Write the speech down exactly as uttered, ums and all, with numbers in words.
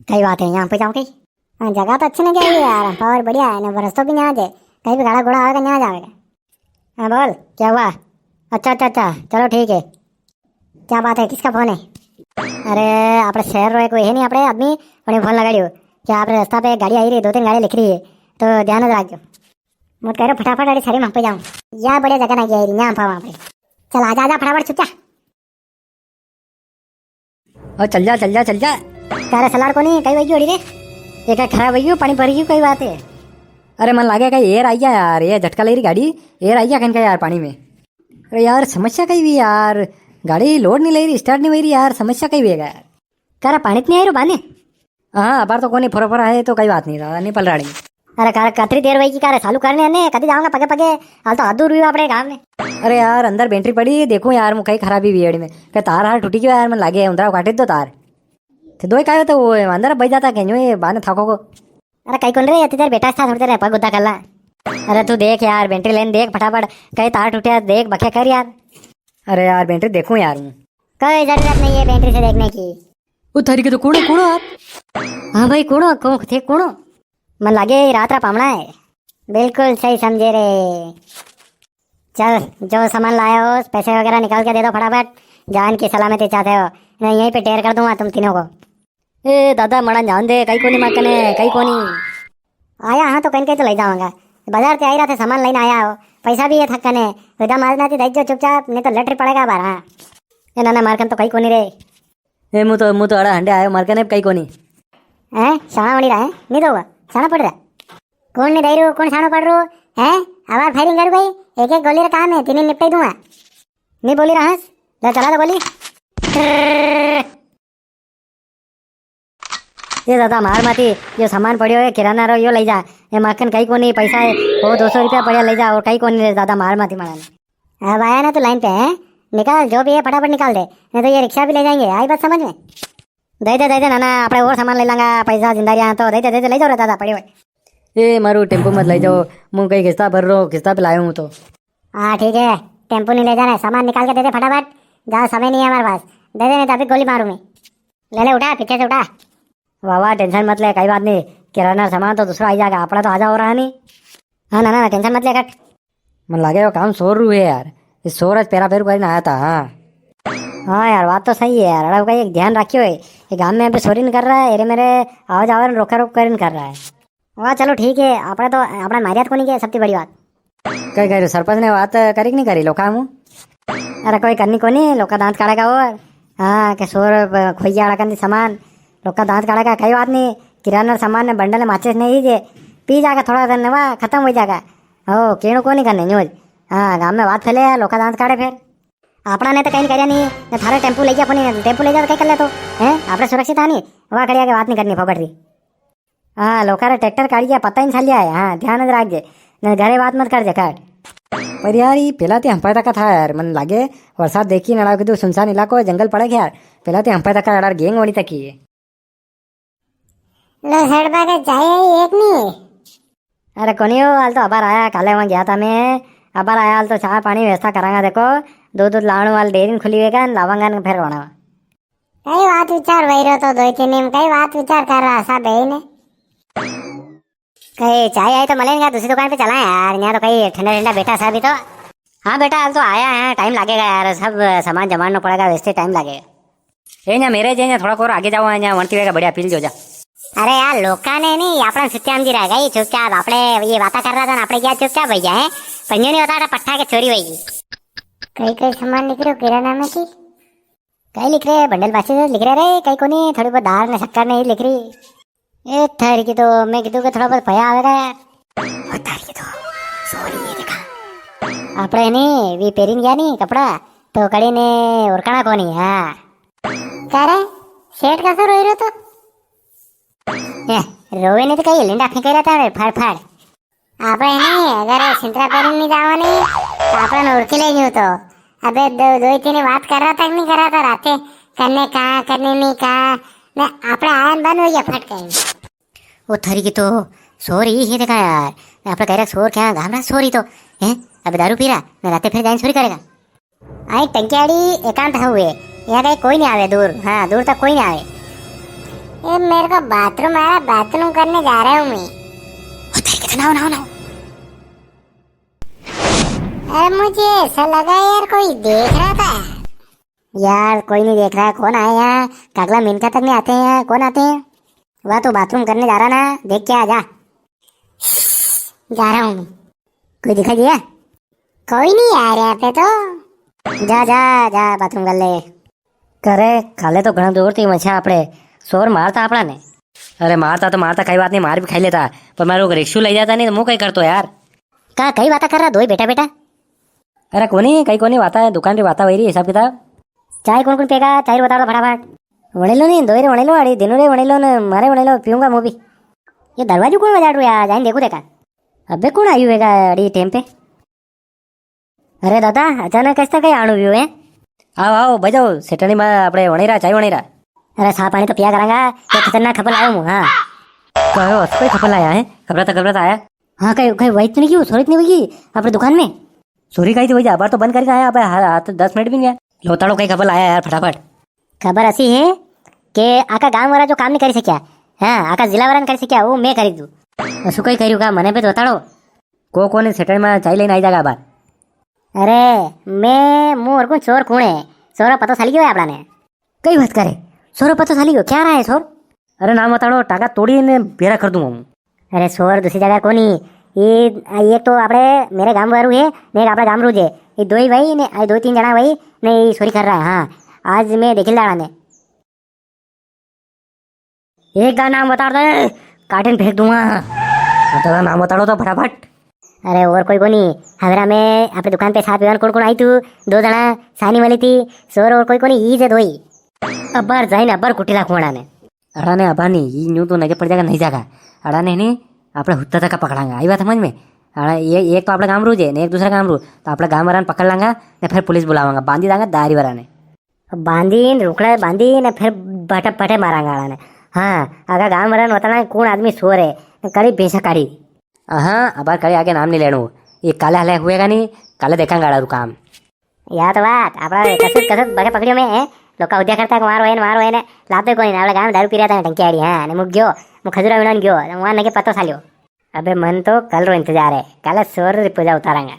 कई बात है, यहाँ पे जाऊँ कई? हाँ, जगह तो अच्छी लगी है यार, पावर बढ़िया है ना, रस्तो भी यहाँ जे, कहीं भी गाड़ा घोड़ा आवेगा, यहाँ जावेगा। हाँ, बोल, क्या हुआ? अच्छा, अच्छा, अच्छा, चलो ठीक है। क्या बात है, किसका फोन है? अरे, आपणे शहर रो एक वो है नी आपणे आदमी, उन्हें फोन लगाड़ियो कि आपणे रास्ता पे एक गाड़ी आई रही, दो तीन गाड़ी लिख रही है, तो ध्यान रख दो। मत करो, फटाफट अड़ी सारी वहां पे जाऊं। या बढ़िया जगह ना गया, यहाँ पावा पे। चल, आजा, आजा, फटाफट छुट्टा। ओ, चल जा, चल जा, चल जा। तारे सलार कोनी, कई वही अड़ी रे? ये क्या खराब हुई, पानी भर गई, कई बात है? अरे, मन लागे कई एयर आई गया यार, ये झटका ले रही गाड़ी, एयर आई गया कहीं का यार पानी में। अरे यार, समस्या कई हुई यार, गाड़ी लोड नहीं ले रही, स्टार्ट नहीं हो रही यार, समस्या कई हुई है यार। कारा पाणी तो नी आई रो बाने? हाँ, अबार तो कोनी, फोरा फोरा है तो कई बात नी, दादा, नी पलराणी। अरे कारा, कतरी देर वई की कारा, चालू करने ने, कदी जावांगा पगे पगे, हाल तो हाथ दूर हुई आपणे गांव में। अरे यार, अंदर बैटरी पड़ी, देखूं यार, मु कई खराबी हुई अड़ी में, के तार हार टूटी गयो यार, मन लागे, उंदरा काटी दो तार। तो दोई कायो तो वो अंदर बज जाता के न्यू ये बाने थाको को। अरे कई कोनी रे, इतनी देर बैठा था, थोड़ी देर पग उदा कर ला। अरे तू देख यार, बैटरी लेन देख फटाफट, कई तार टूटे देख, बखे कर यार। अरे यार, बैटरी देखूं यार हूँ। कोई जरूरत नहीं है बैटरी से देखने की। ओ थारी के तो कौन है, कौन हो आप? हाँ भाई, कौन हो? कौन थे, कौन हो? मन लागे ये रात रा पामणा है। बिल्कुल सही समझे रे। चल, जो सामान लाया हो, पैसे वगैरह निकाल के दे दो फटाफट। जान की सलामती चाहते हो, मैं यहीं पे ढेर कर दूंगा तुम तीनों को। ए दादा, मना जान दे, कई कोनी मां कने, कई कोनी। आया हाँ तो कई कई तो ले जावांगा। बाजार ते आई रहा थे, सामान लेने आया हो, पैसा भी है थां कने, विदा मार ना दे जो चुपचाप, नी तो लटरी पड़ेगा बार। हाँ, ए ना ना, मार कने तो कई कोनी रे। ए, मु तो, मु तो अड़ा हंडे आयो, मार कने कई कोनी। हैं, शाणा वणी रहा है, नी दो, शाणा पड़ रहा। कौन नी दई रो, कौन शाणो पड़ रो? हैं, आवाज फायरिंग कर गई, एक एक गोली रा काम है, तीन निपटाई दूंगा। नी बोली रहा हंस, ले चला दो गोली। ये दादा मार माती, यो सामान पड़ियो है किराना रो, यो ले जा। ये माखन कई कोनी, पैसा है वो दो सौ रुपया पड़िया, ले जा, और कई कोनी रे दादा, मार माती मारा ने। अब आया ना तू लाइन पे, है? निकाल, जो भी है फटाफट निकाल दे, नहीं तो ये रिक्शा भी ले जाएंगे। आई बात समझ में? दे दे, दे दे नाना, आपणे और सामान ले लांगा, पैसा जिंदा रिया तो दे दे, दे दे, ले जाओ रे दादा, पड़ियो है। ए, मारू टेम्पो मत ले जाओ, मु कई किस्ता भर रो, किस्ता पे लायो हूँ तो। हाँ, ठीक है, टेम्पो नी ले जाना, सामान निकाल के दे दे फटाफट, ज्यादा समय नहीं है हमारे पास, दे दे, नहीं तो अभी गोली मारूं मैं। ले ले, उठा, पीछे से उठा। वाह वाह, टेंशन मत ले, कई बात नी, किराना सामान तो दूसरा आई जाएगा, आपणा तो आजा हो रहा नी। हाँ, ना, ना, ना, टेंशन मत ले, कट। मन लागे वो काम सोर रू है यार, ये सोर आज पेरा पेरू करीने आया था। हाँ। हाँ यार, बात तो सही है यार, अड़ा कई एक ध्यान रखियो है, ये गांव में अभी सोरी नी कर रहा है, एरे मेरे आवा जावा ने रोका रोक करीने कर रहा है। वाह, चलो ठीक है, आपणा तो, आपणा मारिया तो कोनी के, सबती बड़ी बात। कई कई रे, सरपंच ने बात करी कि नी करी लोका मु? अरे कोई करनी कोनी, लोका दांत काढ़ेगा और। हाँ, के सोर, अ, खोइया अड़ा कंदी सामान, लोका दांत काढ़ेगा, कई बात नी। किराना सामान ने बंडल माचिस नी जे, पी जाएगा थोड़ा दिन में, वाह, खत्म हो जाएगा। ओ, केणो कोनी करने न्यूज। हाँ, गांव में बात फैले यार, लोका दांत काढ़े फिर। आपणा ने तो कई नी करया नी, ने थारे टेम्पू ले गया कोनी, ने टेम्पू ले जा तो कई कर ले तो, हैं? आपणे सुरक्षित आ नी, वाह, कड़िया के बात नी करनी फोकट री। हाँ, लोका रे ट्रैक्टर काढ़ी गया, पता ही नी चलिया है। हाँ, ध्यान रख जे, ने घरे बात मत कर जे काट। पर यार, ये पेला ते हंपा तक का था यार, मन लागे बरसात देखी नड़ा के तो सुनसान इलाको है, जंगल पड़े यार। पेला ते हंपा तक का यार गैंग होनी तकी है। लो सड़पा के चाय आई एक नी? अरे कोनी हो, हाल तो अबार आया, काले वहां गया था मैं, अबार आया, हाल तो चाय पानी व्यवस्था करांगा। देखो, दूध दूध लावण वाली डेयरी खुली वेगा, लावांगा ने फिर बनावा। कई बात विचार वही रो तो दो तीन में, कई बात विचार कर रहा सा बे ने। कई चाय आई तो मलेंगे, दूसरी दुकान पे चला यार, यहाँ तो कई ठंडा ठंडा बैठा सा अभी तो। हाँ बेटा, हाल तो आया है, टाइम लगेगा यार, सब सामान जमानो पड़ेगा, वैसे टाइम लगेगा। ए, यहाँ मेरे जे, यहाँ थोड़ा और आगे जाओ, यहाँ वणती वेगा बढ़िया, पी लीजो जा। अरे यार, लोका ने नी, आपणा सुत्याम जी रह गई चुपचाप, आपणे ये बाता कर रहा था ना, आपणे क्या चुपचाप हो गया है, पर न्यू नी होता था, पट्ठा के चोरी होगी। कई कई सामान निकलो किराना में की? कई लिख रहे, बंडल पासे से लिख रहे रे, कई कोनी, थोड़ी बहुत दाल ने शक्कर ने ही लिख रही। ए थारी की तो, मैं कीधु के थोड़ा बहुत पया आवेगा यार। ओ थारी की तो, सॉरी, ये देखा। आपणे नी, वी पेरीन गया नी कपड़ा, तो कड़ी ने ओरकणा कोनी, हाँ। का रे, सेठ का सो रोई रो तो? ए, रोवे नी तो कई लिंडा फेंके रहता है, फाड़ फाड़। आपणे नी, अगर सिंतरा पेरीन नी जावा नी, तो आपणे ओरखी ले यूं तो। अबे दो, दो ही तीन बात कर रहा था कि नी कर रहा था राते, करने का, करने नी का, ने आपणे आयन बंद हो गया फट कहीं। ओ थारी की तो, सोर ही है देखा यार, आपणे कह रहे सोर क्या, गामड़ा सोर ही तो, हैं? अबे दारू पी रहा, ने राते फिर जाइन सोरी करेगा। आई टंकियाड़ी एकांत हुए, यहाँ कहीं कोई नी आवे दूर, हाँ, दूर तक कोई नी आवे। ए, मेरे को बाथरूम आ रहा, बाथरूम करने जा रहा हूँ मैं। ओ, तेरे कितना, ना, ना। अरे, मुझे ऐसा लगा यार, कोई देख रहा था। यार, कोई नहीं देख रहा है। कौन आया यहाँ? कागला मिनखा तक नहीं आते हैं यहाँ। कौन आते हैं? वाह, तू बाथरूम करने जा रहा ना, देख के आ जा। जा रहा हूँ मैं। कोई दिखाई दिया? कोई नहीं आ रहा पे तो। जा, जा, जा, बाथरूम कर ले। करे, काले तो घणा जोर थी मचा आपड़े। सोर मारता आपड़ा ने। अरे, मारता तो मारता, कई बात नहीं, मार भी खाई लेता, पर मारो रिक्शू ले जाता नहीं तो मुँह कई करतो यार। का, कई बाता कर रहा दोई बेटा, बेटा? अरे कोनी, कई कोनी, वाता है, दुकान री वाता वही री, हिसाब किताब। चाय कौन कौन पेगा? चाय बताओ तो फटाफट। वणेलो नी, दोई रे वणेलो, अड़ी दिनू रे वणेलो ने मारे वणेलो, पीऊंगा मु भी। ये दरवाजो कौन बजाड़ रहा है? जाइन देखो देखा। अबे कौन आयु वेगा अड़ी टाइम पे? अरे दादा, अचानक कैसा कई आणु व्यो है? आओ, आओ, बजाओ, सेठानी माँ आपणे वणेरा, चाय वणेरा। अरे सा पानी तो पिया करांगा, ये खतरनाक खबर लायो मु, हाँ। कहो, असो कई खबर लाया है? खबर तो, खबर तो आया। हाँ, कई, कई वही तो नहीं की, सोरी तो नहीं होगी आपणे दुकान में? सोरी कई थी वही, अबार तो बंद करके आया, अब हा-, हा-, तो दस मिनट भी नहीं है। लोताड़ो कई खबर लाया यार, फटाफट। खबर असी है कि आका गांव वाला जो काम नहीं करी सकिया, हाँ, आका जिला वाला नहीं करी सकिया, वो मैं करी दूँ। असो कई करियो का, मने भी तो बताड़ो। को कोने सेटर में चाय लेने आई जागा अबार। अरे, मैं, मु और कौन, चोर कौन है? चोर पतो चली गयो है आपड़ा ने। कई बात करे? सोरो पतो चली गयो, क्या रहा है सोर? अरे नाम बताड़ो, टाका तोड़ी ने भेरा कर दूंगा हूँ। अरे सोर दूसरी जगह कोनी, ये, ये तो आपड़े मेरे गांव वारू है, ने एक आपड़ा गांव रू जे। ये दो ही भाई ने, आ दो तीन जना भाई ने ये चोरी कर रहा है। हाँ, आज मैं देखिल दाड़ा ने। एक दा नाम बताड़ दे, काटिन फेंक दूंगा। हाँ, तो नाम बताड़ो तो फटाफट। अरे और कोई कोनी, हवेरा में आपणी दुकान पे सा पीवान कुण कुण आई तू? दो जना सानी वाली थी, सोर और कोई कोनी, ई जे दोई। अबार जाइन अबार कुटी लाखूं अड़ा ने। अड़ा ने अबार नी, ई न्यू तो नगे पड़ जागा, नहीं जागा। अड़ा ने नी, आपणे हुत्ता तक पकड़ांगा, आई बात समझ में? अड़ा ये, एक तो आपणे गांव रू जे, ने एक दूसरा गांव रू, तो आपणे गांव वाला ने पकड़ लांगा, ने फिर पुलिस बुलावांगा, बांधी दांगा दारी वाला ने। बांधी ने, रुकड़ा बांधी ने, फिर बटे पटे मारांगा अड़ा ने। हाँ, अगर गांव वाला ने बताना कुण आदमी सोर है, कड़ी भैंसा काढ़ी। हाँ, अबार कड़ी आगे नाम नहीं लेणू। ये काले हाले हुएगा नहीं, काले देखांगा अड़ा रू काम। या तो बात, आपड़ा कसत, कसत बगे पकड़ियो में, हैं? लोका उद्या करता है, मारो है, मारो है ने, लाते कोनी ना, आपड़ा गांव दारू पी रहा था, टंकी आड़ी, हाँ, ने मु गयो, मु खजूरा विणन गयो, वहां नगे पतो सालियो। अबे मन तो कल रो इंतजार है, काले सोर री पूजा उतारांगा।